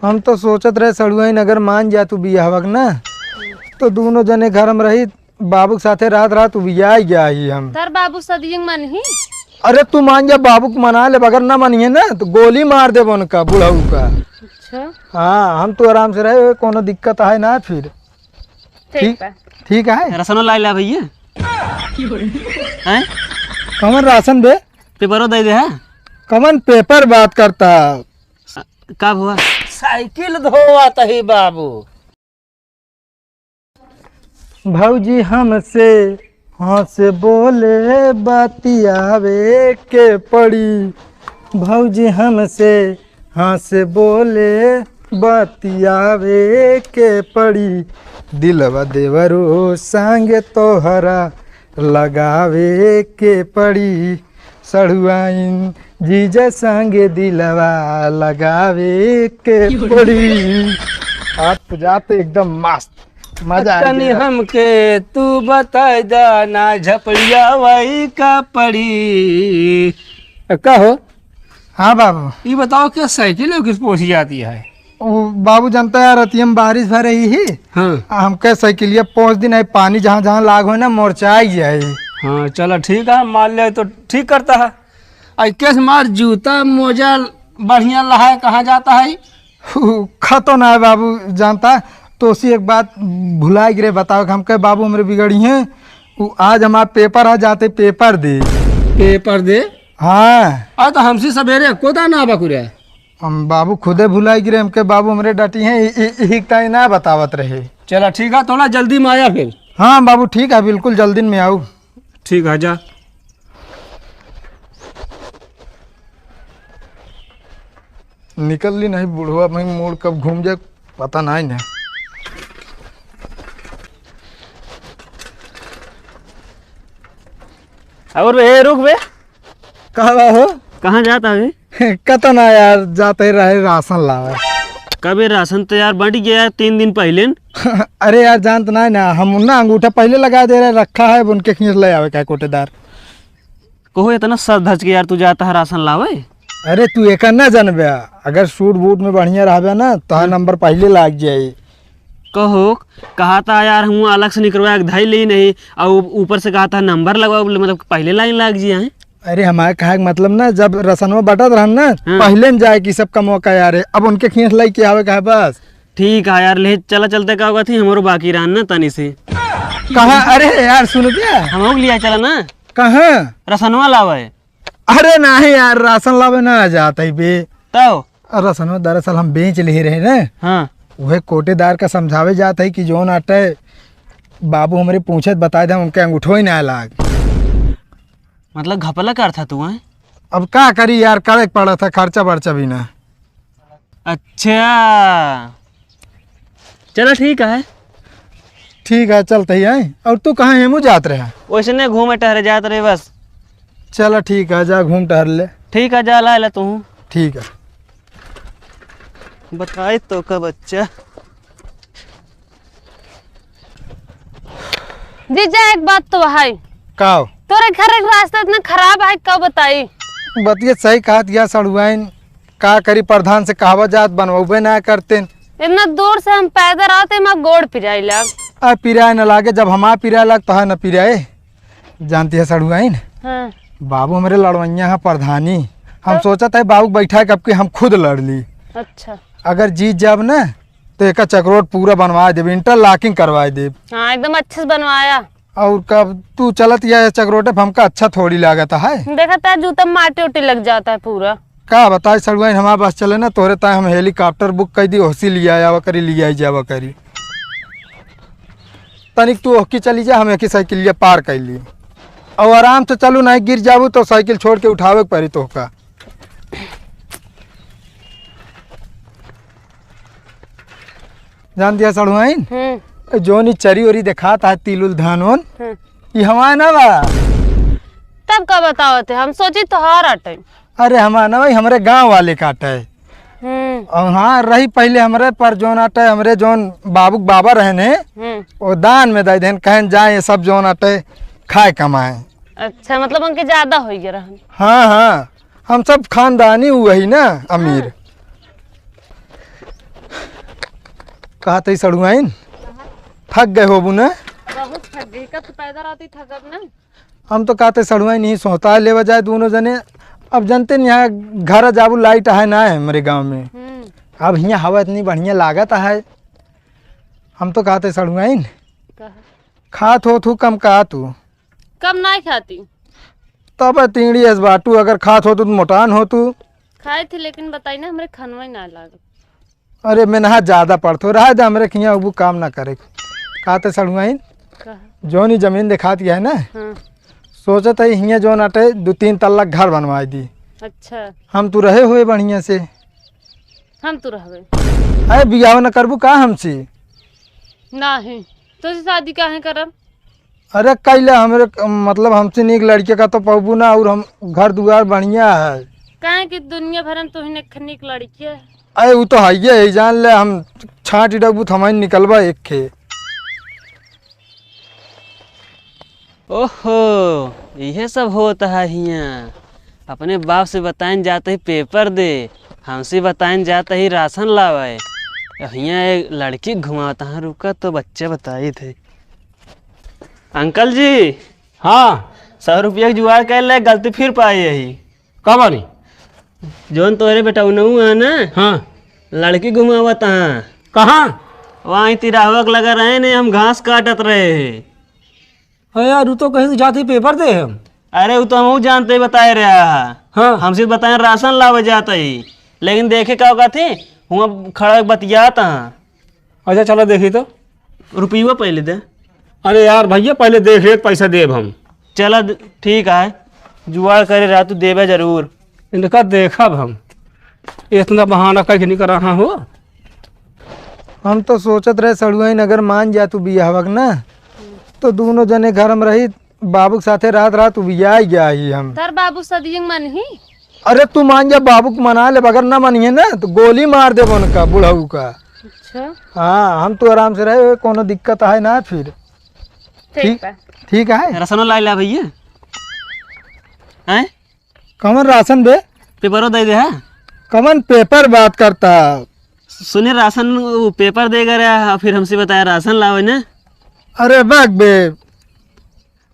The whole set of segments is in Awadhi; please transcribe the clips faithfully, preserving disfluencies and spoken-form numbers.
हम तो सोचत रहे सड़ुआइन अगर मान जा तू बियाहवा के ना, तो दूनो जने घर में रही, बाबू के साथे रात रात उबियाई गया ही हम। तार बाबू सदियंग मन ही। अरे तू मान जा, बाबू के मना ले, अगर ना मानिए ना तो गोली मार देबो उनका, बुढ़ऊ का। अच्छा। हाँ, हम तो आराम से रहे, कोनो दिक्कत है ना फिर। ठीक ठीक, बा। ठीक है। राशनो लाई ला भैया। हैं? कौन राशन बे? पेपरो दे दे है। कौन पेपर बात करता? अ, का हुआ? साइकिल धोवत ही बाबू। भौजी हमसे हंस बोले बतियावे के पड़ी, भौजी हमसे हंस बोले बतियावे के पड़ी, दिलवा देवरो संग तोहरा लगावे के पड़ी। सड़ुआइन जीजा संगे दिलवा लगावे के पड़ी। आज तो जाते एकदम मस्त, मजा आ तनी गया। हमके तू बताई दा ना, झपड़िया वही का पड़ी। का हो? हाँ बाबू। ये बताओ, क्या साइकिल है किस पहुंची जाती है? ओ बाबू, जानता है, रतिया में बारिश भर रही ही। हाँ। आ, हमके साइकिलिया पहुंच दिन है, पानी जहाँ जहाँ लाग हो ना, मोर्चा आई जाए। हाँ, चलो ठीक है, मान ले तो ठीक करता है। आई केस मार जूता मोजा बढ़िया लहाए कहाँ जाता है? उ, खतो ना है बाबू, जानता, तो उसी एक बात भुला गिरे बताओ कि हमके बाबू हमरे बिगड़ी हैं। उ, आज हमार पेपर है, जाते पेपर दे। पेपर दे? हाँ। आ तो हमसे सवेरे कोदा ना बकुरे। हम बाबू खुदे भुला गिरे, हमके बाबू हमरे डांटी हैं, इ, इ, इही ताई ना बतावत रहे। चला ठीक है, थोड़ा जल्दी में आया फिर। हाँ बाबू, ठीक है, बिल्कुल जल्दी में आऊ। ठीक है, जा। निकल ली नहीं बुढ़वा, भाई मोड़ कब घूम जाए, पता नहीं ना। और बे, ए, रुक बे। कहाँ बा हो? कहाँ जाता है? कतो ना यार, जाते रहे राशन लावे। कबे राशन तो यार बंट गया है तीन दिन पहले न। अरे यार, जानत ना है ना, हम ना अंगूठा पहले लगा दे रहे, रखा है, अब उनके खींच ले आवे का कोटेदार। कहो, इतना सज धज के यार तू जाता है राशन लावे? अरे तू एका ना जानबे, अगर सूट बूट में बढ़िया रहबे ना, तो हाँ। नंबर पहले लाग जाए। कहो, कहा था यार, हम अलग से निकलवा के धई ले नहीं, और ऊ-, ऊपर से कहा था नंबर लगवाओ, बोले, मतलब, पहले लाइन लाग जी हैं। अरे, हमारे कहे के मतलब ना, जब रसनवा बटत रहन ना, हाँ। पहले न जाए कि सब कमवा का यार है। अब उनके खींच लाई के आवे का है बस। ठीक है यार, ले चला, चलते का होगा थी, हमरो बाकी रहन ना तनी से। कहाँ? अरे यार, सुन बे। हम लोग लिया चला ना। कहाँ? रसनवा लावे। अरे नहीं यार, राशन लावे ना जात है बे। तब? रसनवा दरअसल हम बेच ले रहे ना। हाँ। वह कोटेदार का समझावे जात है कि जौन आटे बाबू हमरे पूछत बताए दे, उनके अंगूठो ही ना लाग। मतलब घपला करता तू, हैं? अब का करी यार, करे के पड़ा था, खर्चा बर्चा भी ना। अच्छा, चलो ठीक है। ठीक है, चलते ही आए। और तू कहाँ हेमू जात रहे? वैसे नहीं, घूमे टहरे जात रहे बस। चलो ठीक है, जा घूम टहर ले। ठीक है, जा ला ले तू। ठीक है। बताई तो का बच्चा। जीजा, एक बात तो है। का हो? तोरे घर के रास्ता इतना खराब है, का बताई? बतिया सही कहत या सड़ुआइन, का करी, प्रधान से कहावा जात, बनवबे ना करते। इतना दूर से हम पैदल आवते, हमार गोड़ पिराई लाग। आ, पिराए न लागे, जब हमार पिराए लाग, तो है न पिराए। जानती है सड़ुआइन? हाँ। बाबू हमरे लड़वैया है प्रधानी। हम तो? सोचत है बाबू के बैठा के अब की हम खुद लड़ ली। अच्छा। अगर जीत जाब ना, तो एका चकरोट पूरा बनवा देब, interlocking करवा देब। हाँ, एकदम अच्छे से बनवाया। और कब तू चलत या चकरोटे पे हमका अच्छा थोड़ी लागत है। देखत है जूता माटी उटी लग जाता है पूरा। का बताई सड़ुआइन, हमार बस चले ना, तोहरे ताए हम helicopter book कर दी, ओहसी लिया आवा करी, लिया जावा करी। तनिक तू ओहकी चली जा, हम एकी साइकिलिया पार कर ली। और आराम से चलू, नहीं गिर जाबू तो साइकिल छोड़ के उठावे के पड़ी तोहका। जान दिया सड़ुआइन? हम्म। जौन ई चरी ओरी देखात है, तिल उल धान ओन, हम्म। ई हमार ना बा। तब का बतावत है? हम सोची तोहार आटे। अरे हमार ना भाई, हमरे गाँव वाले का आटे। हम्म। और हाँ, रही पहले हमरे पर जौन आटे, हमरे जौन बाबू के बाबा रहने, हम्म। वो दान में दे देन, कहन जाए ये सब जौन आटे खाए कमाए। अच्छा, मतलब उनके ज्यादा हो गया रहन। हाँ, हाँ। हम सब खानदानी वही ना, अमीर। हाँ। कहत ही सड़ुआइन, थक गए होबू ना? बहुत थक गई, कब तो पैदल आती थकब ना। हम तो कहत ही सड़ुआइन, यहीं सोहता लेवा जाए दूनों जने। अब जनते नहीं, यहाँ घर जाबू, लाइट है ना है हमरे गाँव में। हम्म। अब हियाँ हवा इतनी बढ़िया लागत है। हम तो कहत ही सड़ुआइन, कहा? खात हो तू कम का तू? कम नाहीं खाती। तब तीड़ी एस बाटू, अगर खात हो तू तो मोटान हो तू। खाई थी, लेकिन बताई ना, हमरे खनवा ही ना लागत। अरे, मेनहा ज्यादा पड़त हो, रहे दे, हमरे खिया उबू काम ना करे। कहत ही सड़ुआइन, कहा? जौन ई जमीन देखात है ना, हाँ। सोचत ही हियाँ जौन अटे दो तीन तल्ला घर बनवाई दी। अच्छा। हम तू रहे हुए बढ़िया से। हम तू रहबे। अरे, बियाह न करबू का हमसे? नाहीं, तोसे शादी काहे करब? अरे, कैले हमरे, मतलब, हमसे नीक लड़के का तो पौबू ना, और हम घर दुआर बढ़िया है। काहे कि दुनिया भर में तोहिन एक नीक लड़के है। अरे, उ तो हइये है, जान ले, हम छांट डगबू थमाइन निकलबा एक खे। ओहो, इहे सब होत है हियाँ। अपने बाप से बताइन जात ही पेपर दे, हमसे बताइन जात ही राशन लावे। हियाँ एक लड़की घुमावत है, रुका तो बच्चे बताइत है। अंकल जी। हाँ। सौ रुपया के जुगाड़ कर ले, गलती फिर पाई यही। का बानी? जौन तोहरे बेटौनऊ है ना, हाँ। लड़की घुमावत है। कहाँ? वहीं तिराहवा के लगा रहे ने, हम घास काटत रहे हैं। अरे यार, उ तो कहीं से जात ही पेपर दे हम। अरे, उ तो हमहू जानत ही बताए रहा है। हाँ। हमसे बताए राशन लावे जात ही, लेकिन देखे का कहत ही, हुआँ खड़ा बतियात है। अच्छा, चला देखी तो। रुपया पहले दे। अरे यार भैया, पहले देख ले, पैसा देब हम। चला द-, ठीक है, जुगाड़ करे रहा, तू देबे जरूर। इनका देखब हम, इतना बहाना कहीं नहीं करा हो। हम तो सोचत रहे सड़ुआइन अगर मान जा तू बियाहवा के ना, तो दूनों जने घर में रही, बाबू के साथे रात रात उबियाई गया ही हम। तार बाबू सदियंग मन ही। अरे तू मान जा, बाबू के मना ले, अगर ना मानिए ना तो गोली मार देब उनका, बुढ़ऊ का। अच्छा। हाँ, हम तो आराम से रहे, कोनो दिक्कत है ना फिर। ठीक ठीक, बा। ठीक है। राशन लाई ला भैया। हैं? कमन राशन बे? पेपरो दे दे, हाँ? कमन पेपर बात करता? सुने, राशन वो पेपर दे गए रहा, फिर हमसे बताया राशन लावे ने। अरे बक बे।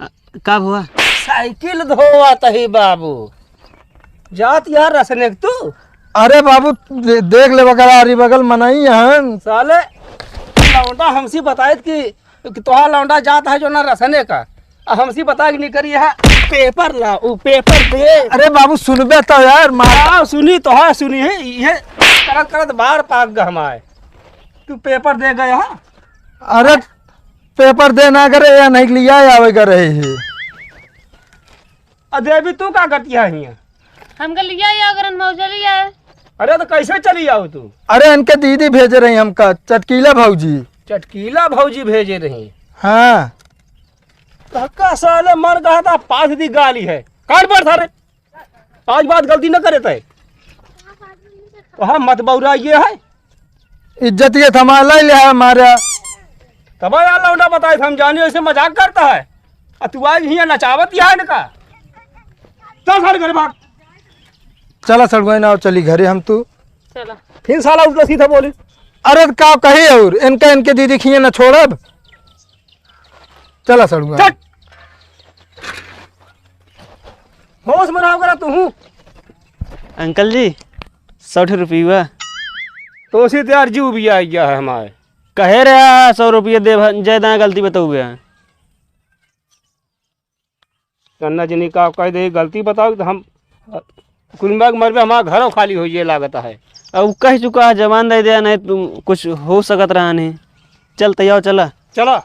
अ, का हुआ? साइकिल धोवत ही बाबू। जात यार रसने के तू। अरे बाबू, दे-, देख ले बगल, आरी बगल मनई हन। साले, लौंडा हमसे बताइत कि, कि तोहार लौंडा जात है जो ना रसने का। आ हमसे बता के निकरी है, पेपर ला, उ पेपर दे। अरे बाबू, सुनबे तो यार, मार। हाँ, सुनी तो हाँ, सुनी है, ये करत करत बार पाक गहमाए। तू पेपर दे गए, हाँ? अरे, पेपर दे ना करे, या नहीं लिया आवे करे ही। आ देवी, तू का करती है हियाँ? हमका लिया या अगर हम मौजा लिया है। अरे, तो कैसे चली आओ तू? अरे, इनके दीदी भेजे रही हमका, चटकीला भौजी। चटकीला भौजी भेजे रही? हाँ। धक्का साले मन कहा था, पास दी गाली है। काट पड़ सारे। आज बात गलती न करे तय। तो हम मत बौरा ये है। इज्जत ये थमा ले ले है मारा। तब यार लौंडा बताए, हम जाने ऐसे मजाक करता है। आ तू आज हियाँ नचावत ही है इनका। चल सारे घरे भाग। चला सड़ुआ ना, चली घरे हम तू। चला। फिर साला उल्टा सीधा बोली। अरे तो का कही और इनका, इनके दीदी खिए ना छोड़ब। चला सड़ुआ। चट। होश में रहो करा तू। अंकल जी, सौ ठे रुपया। तो उसी तैयार जीव भी आ गया है हमारे। कहे रहा सौ रुपया दे, जय दाएं गलती बताओगे। कन्ना जनी का कह दे गलती बताओ तो हम कुल में मरबे, हमारा घरों खाली हो ये लागत है। अब कह चुका है, जबान दे दिया, नहीं तो कुछ हो सकत रहा नहीं। चल तैयार, चला। चला।